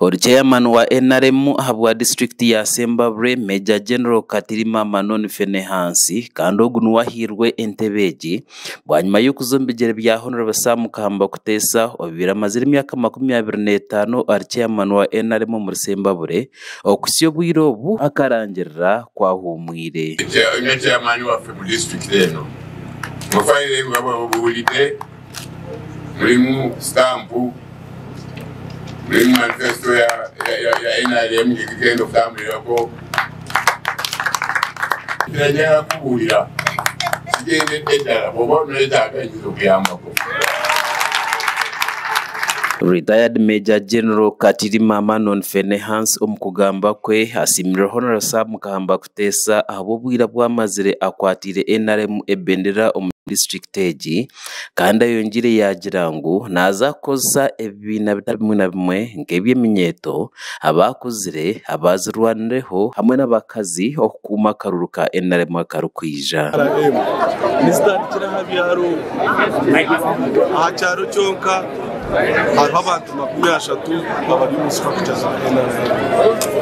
Ori Chairman wa NRM ahabwa disiturikiti ya Sembabule, Major General Katirima Manon Fenehansi kandi ogu niwe ahairwe entebe egi bwanyima y'okuza omu bigyere bya Hon. Sam Kahamba Kuteesa obaire amazire emyaka 25 ari Chairman wa NRM omuri Sembabule okuhitsya obwire obu akarangirira ku ahuumwire. Nyowe Chairman waffe mu disiturikiti eno, mu fayiro egi nga bw'obuwulidde mulimu sitampu, mulimu manifesito ya nrm gyetugenda okutambulirako. Njagala kukubuulira kigendedde ddala bw'oba oneetaaga nyinza okuyambako. Retired Major General Katirima Manon Fenehans omu kugamba kwe asiimire Hon. Sam Kahamba Kuteesa ahabw'obwire obu amazire akwatiire NRM ebendera omu disiturikiti egi kandi ayongiire yaagira ngu naaza kukozesa ebibiina bitari bimwe na bimwe nk'eby'eminyeeto, abakuzire, abaazirwanireho hamwe n'abakazi okukuuma akaruru ka NRM akarikwija. NRM nizitandikira aha byaro. Aha kyaro kyonka hariho abantu 30 abari omu structure za NRM.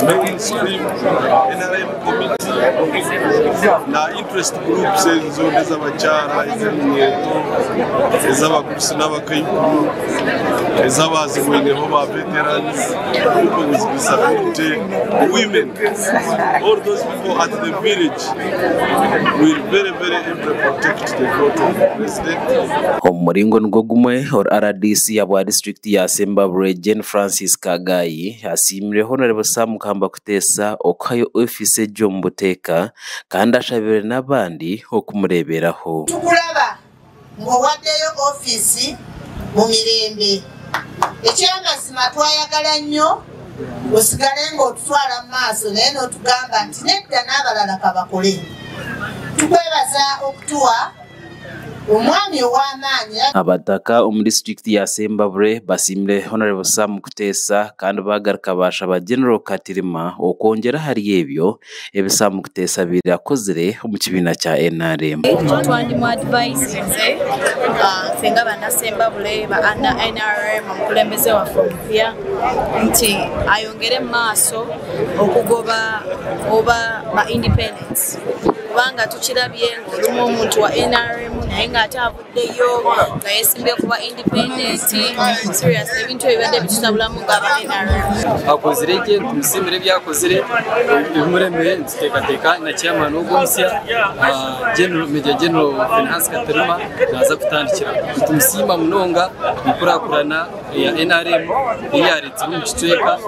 Mainstream, NRM committee na interest groups ezo zoona ez'abakyara, ez'eminyeeto, ez'abagurusi n'abakaikuru, ez'abaazibwineho ba veterans, people with disability, women, all those people at the village will very very ably protect the vote of the president. Omu muringo nigwo gumwe, ori RDC ahabwa disiturikiti ya Sembabule, Jane Francis Kagayi asiimire Hon. Sam Kahamba Kuteesa okuhayo ofiisi egi omu buteeka kandi ashabire n'abandi okumureeberaho. Tukulaba ng'owaddeyo ofiisi mu mirembe. Eky'amazima twayagala nnyo osigale ng'otutwala mu maaso naye n'otugamba nti nedda n'abalala kabakole. Tukwebaza okutuwa omwami ow'amaanyi. Abataka omu disiturikiti ya Sembabule basiimire Hon. Sam Kuteesa kandi baagaruka baashaba General Katirima okwongyera ahari ebyo ebi Sam Kuteesa abaire akozire omu kibiina kya NRM. Twandimu advisinze ffe nga bannasembabule ba NRM omukulembeze waffe omupya nti ayongere mu maaso okugoba oba ba independents kubanga tukirabye ng'olumu omuntu wa NRM naye ng'ate avuddeyo nga yeesimbye kuba independent. Serious, ebintu ebyo bibadde bitutabulamu ng'aba NRM. Akozire gye, nitumusiimira ebi akozire ebimuremire. Nituteekateeka na chairman ogu omusya, Major General Finehasi Katirima, naaza kutandikira. Nitumusiima munonga enkurakurana ya NRM ei yareetsire omu kicweka.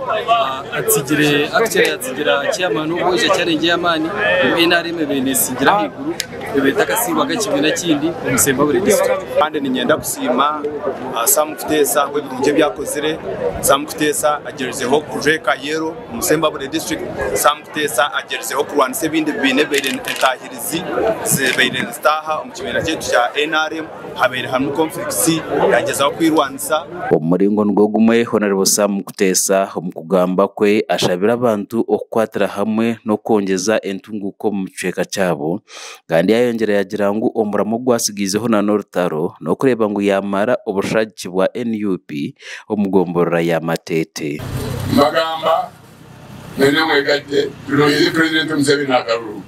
Atsigire, actually yatsigira chairman ogu oija challenge y'amaani ngu NRM ebaire neesingira ahaiguru ebaire etakasingwaga ekibiina ekindi omu Sembabule district. Kandi niinyenda kusiima Sam Kuteesa ahabw'ebirungi ebi akozire. Sam Kuteesa agyerizeho kujweka yellow omu Sembabule district. Sam Kuteesa agyerizeho kurwanisa ebindi bibiina ebibaire entaahirizi zibaire nizitaaha omu kibiina kyaitu kya NRM. Habaire harimu conflicts yagyezaho kwirwanisa. Omu muringo nigwo gumwe, Hon. Sam Kuteesa omu kugamba kwe ashabire abantu okukwatira hamwe n'okwongyeza entunguuka omu kicweka kyabo kandi yayongyera yagira ngu omurimo ogwasigaizeho na n'orutaro n'okureeba ngu yamara obushagiki bwa NUP omu gomborora ya Mateete. Mbagamba mwena mwegatte tunoonyeze Purezidenti Museveni akalulu.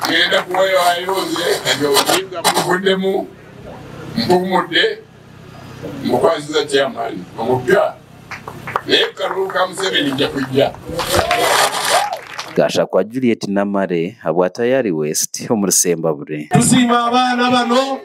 Ngenda kuweewayo nze kati obuyinza mbuvuddemu, mpumudde, mbukwasiza chairman omupya naye ku kalulu ka Museveni nja kujja. Gashakwa Juliet Namare habwa Tayari West omuri Sembabule. Tusiima abaana bano.